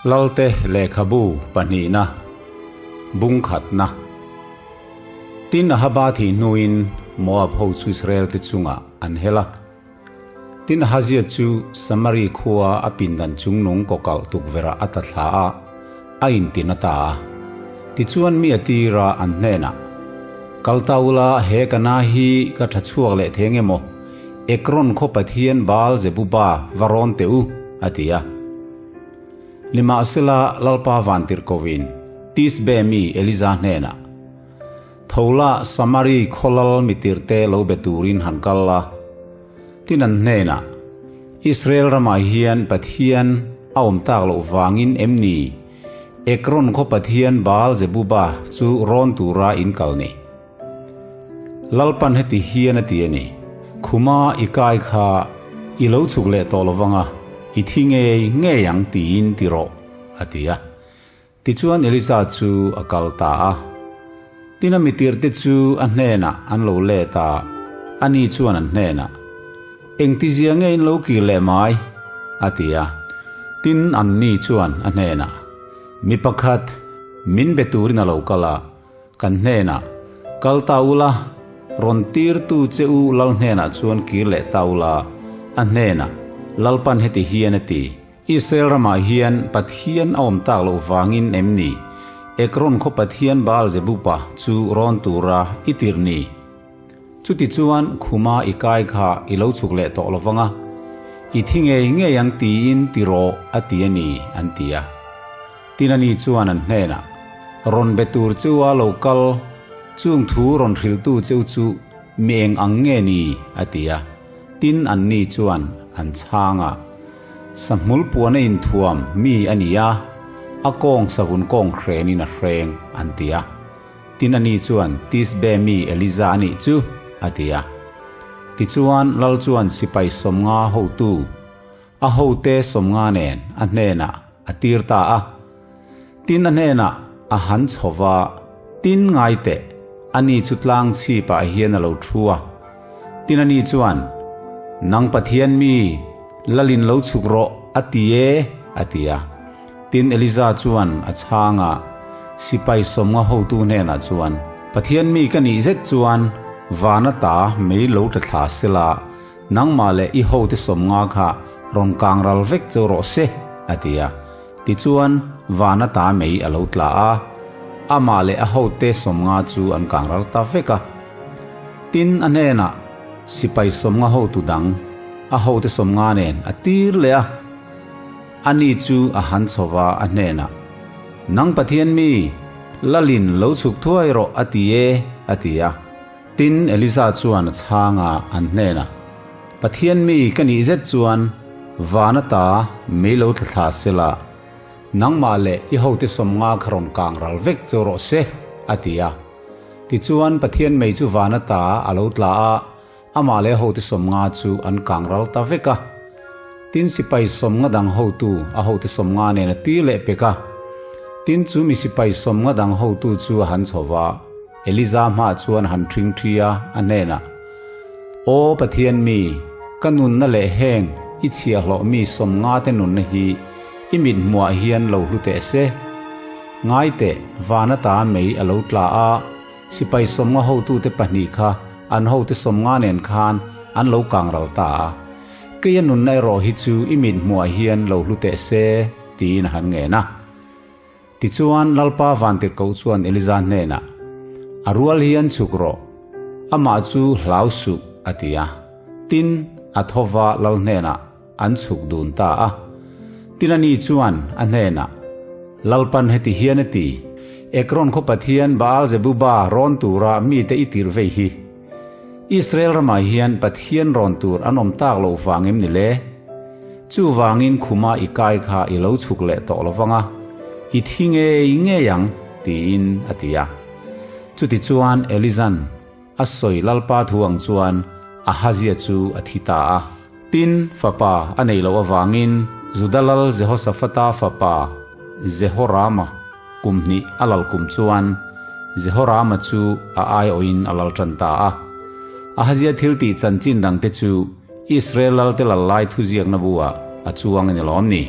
Lalte lehkhabu pahnihna, bung khatna. Tin, Ahaba thih hnuin Moab ho chu Israelte chungah an hel a. Tin, Ahazia chu Samari khua a pindan chungnung kawkalh tukverhah a tla thla a, a intin a ta a. Tichuan mi a tira an hnenah, Kal ta ula, he ka na hi ka tha chhuak leh thei nge maw? Ekron khaw pathian Baal-zebuba va rawn teh u, a ti a. Nimahsela, Lalpa vantirhkohin Tisbe mi Eliza hnenah, Tho la, Samari khaw lal mitirhte lo be turin han kal la. Tin an hnenah, Israel ramah hian Pathian a awm tak loh vangin em ni Ekron khaw pathian Baal-zebuba chu rawn tura in kal ni? Lalpan heti hian a ti a ni, Khuma i kai kha i lo chhuk leh tawh lo vang a, i thi ngei ngei ang tiin ti rawh, a ti a. Tichuan Elisa chu a kal ta a. Tin a mitirhte chu a hnenah an lo let a, ani chuan an hnenah, Engtizia nge in lo kir leh mai? a ti a. Tin anni chuan a hnenah, Mi pakhat min be turin a lo kal a, Kan hnenah, Kal ta ula, rawn tirtu che u Lal hnenah chuan kir leh ta ula, a hnenah, Lalpan heti hian a ti, Israel ramah hian Pathian a awm tak loh vangin em ni? Ekron khaw pathian Baal-zebupa chu rawn tura i tirh ni? Chutichuan khuma i kai kha i lo chhuk leh tawh lo vang a, i thi ngei ngei ang tiin ti rawh a ti a ni, an ti a. Tin ani chuan an hnenah, Rawn be tur cheu a lo kal, chung thu rawn hrilhtu cheu chu mi eng ang nge ni? a ti a. Tin anni chuan an chhang a, Sahmul puan a inthuam mi a ni a, a kawng savun kawng hrenin a hreng, an ti a. Tin ani chuan, Tisbe mi Eliza a nih chu, a ti a. Tichuan Lal chuan sipai 50 hotu, A hote 50 nen a hnenah a tir ta a. Tin a hnenah a han chho va, Tin ngai teh, ani chu tlang chhipah hian a lo thu a. Tin ani chuan, Nang Pathian mi, Lalin lo chhuk rawh, a ti e, a ti a. Tin Eliza chuan a chhang a, sipai 50 hotu hnenah chuan, Pathian mi ka nih zet chuan van ata mei lo tla thla sela, Nangmah leh i hote 50 kha rawn kang ral vek cheu rawh se, a ti a. Tichuan, van ata mei a lo tla a, amah leh a hote 50 chu an kang ral ta vek a. Tin, a hnenah sipai 50 hotu dang, a hote 50 nen a tir leh a. Ani chu a han chho va, a hnenah, Nang Pathian mi, Lalin lo chhuk thuai rawh, a ti e, a ti a. Tin, Elisa chuan a chhang a, an hnenah, Pathian mi ka nih zet chuan van ata mei lo thla thla sela, nangmah leh i hote 50 kha rawn kang ral vek cheu rawh se, a ti a. Tichuan, Pathian mei chu van ata a lo tla a, amah leh hote 50 chu an kang ral ta vek a. Tin, sipai 50 dang hotu a hote 50 nen a tir leh pek a. Tin, chu mi sipai 50 dang hotu chu a han chho va. Eliza hmaah chuan han ṭhing ṭhi a, a hnenah, Aw Pathian mi, ka nunna leh heng i chhiahhlawh mi 50 te nunna hi i mit hmuhah hian lo hlu teh se. Ngai teh, van ata mei a lo tla a, sipai 50 hotute pahnih kha an hote 50 nen khan an lo kang ral ta a. Keia nunna erawh hi chu i mit hmuhah hian lo hlu teh se, tiin a han ngen a. Tichuan, Lalpa Vantirhkoh chuan Eliza hnenah, A rual hian chhuk rawh, amah chu hlau suh, a ti a. Tin, a tho va Lal hnenah an chhuk dun ta a. Tin ani chuan a hnenah, Lalpan heti hian a ti, Ekron khaw pathian Baal-zebuba rawn tura mite i tirh vei hi. Israel ramah hian Pathian rawn tur an awm tak loh vang em ni le? Chuvangin khuma i kai kha i lo chhuk leh tawh lo vang a, i thi ngei ngei ang, tiin a ti a. Chutichuan Elizan a sawi Lalpa thu ang chuan Ahazia chu a thi ta a. Tin, fapa a nei loh avangin Juda lal Jehosaphata fapa Jehorama kum hnih a lal kum chuan Jehorama chu a aiawhin a lal tan ta a. Ahazia thil tih chanchin dangte chu Israel lalte lal lai thuziakna buah a chuang a ni lawm ni.